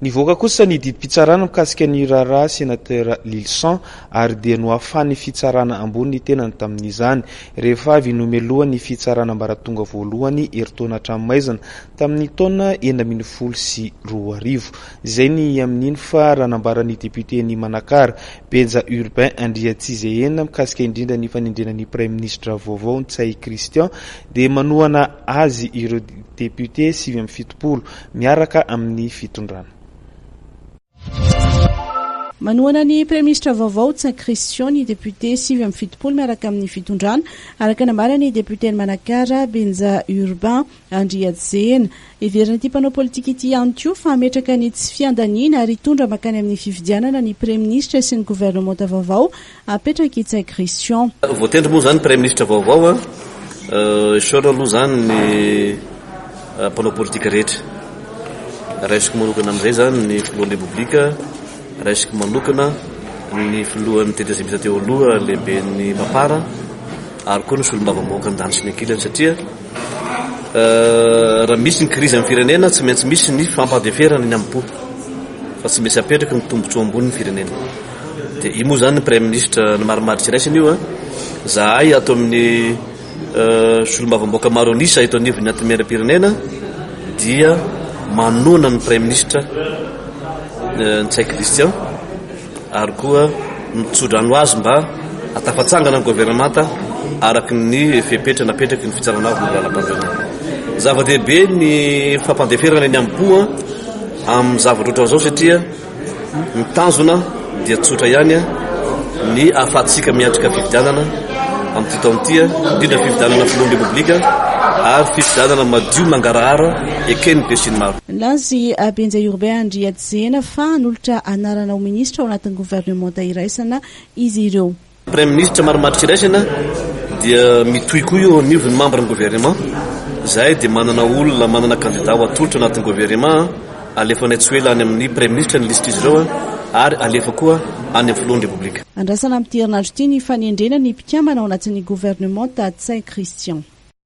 Nivoaka kosa ny didim-pitsarana mikasika ny raharaha Sénateur Lylison ary dia nohafahan'ny fitsarana ambony ny tenany tamin'izany rehefa avy nomelohan'ny fitsarana ambaratonga voalohany herintaona hatramin'ny tamin'ny taona 2016. Izay ny amin'iny fa raha nambaran'ny député-n'i Manakara, Benja Urbain Andriatsizehena mikasika indrindra ny fanendrena ny praiminisitra vaovao Ntsay Christian dia manohana azy ireo député 79 miaraka amin'ny fitondrana. Manohana ny praiminisitra vaovao Ntsay Christian ny député 79 miaraka amin'ny fitondrana, araka ny nambaran'ny député-n'i Manakara, Benja Urbain Andriatsizehena. Heverin'ity mpanao politika ity ihany koa fa hametraka ny tsy fiandaniana ary hitondra mankany amin'ny fifidianana ny praiminisitra sy ny governemanta vaovao hapetrak'i Ntsay Christian. Voatendry moa izany praiminisitra vaovao an! Isaorana aloha izany ny mpanao politika rehetra. Raisiko manokana amin'izay izany ny filohan'ny Repoblika, raisiko manokana ny filohan'ny tetezamita teo aloha lehiben'ny Mapar ary koa ny solombavambahoaka andaniny sy ny ankilany satria Raha misy ny krizy amin'ny firenena, tsy maintsy misy ny fampandeferana ny amim-po fa tsy maintsy apetraky ny tombontsoa ambony ny firenena. Dia io moa izany ny praiminisitra ny marimaritra iraisana io an. Zahay ato amin'ny solombavambahoaka maro an'isa eto anivon'ny Antenimierampirenena dia manohana ny praiminisitra Ntsay Christian. ary koa mitsodrano azy mba hatafatsangana ny governemanta araka ny fepetra napetraky ny fitsarana avo ny lalàmpanorenana. Zava-dehibe ny fampandeferana ny amim-po amin'ny zavatra ohatran'izao satria ny tanjona dia tsotra ihany ny ahafahantsika miatrika fifidianana amin'ity taona ity, indrindra fifidianana filohan'ny Repoblika ary fifidianana madio mangarahara eken'ny besinimaro. Nilaza i Benja Urbain Andriatsizehena fa hanolotra anarana ho minisitra ao anatin'ny governemanta iraisana izy ireo. Praiminisitra marimaritra iraisana dia mitohy koa eo anivon'ny membre ny gouvernement. Izahay dia manana olona, manana candidat ho atolotra anatin'ny gouvernement. Alefanay tsy ho ela any amin'ny praiminisitra ny lisitr'izy ireo ary alefa koa any amin'ny filohan'ny Repoblika. Andrasana amin'ity herinandro ity ny fanendrena ny mpikambana ao anatin'ny governemanta Ntsay Christian.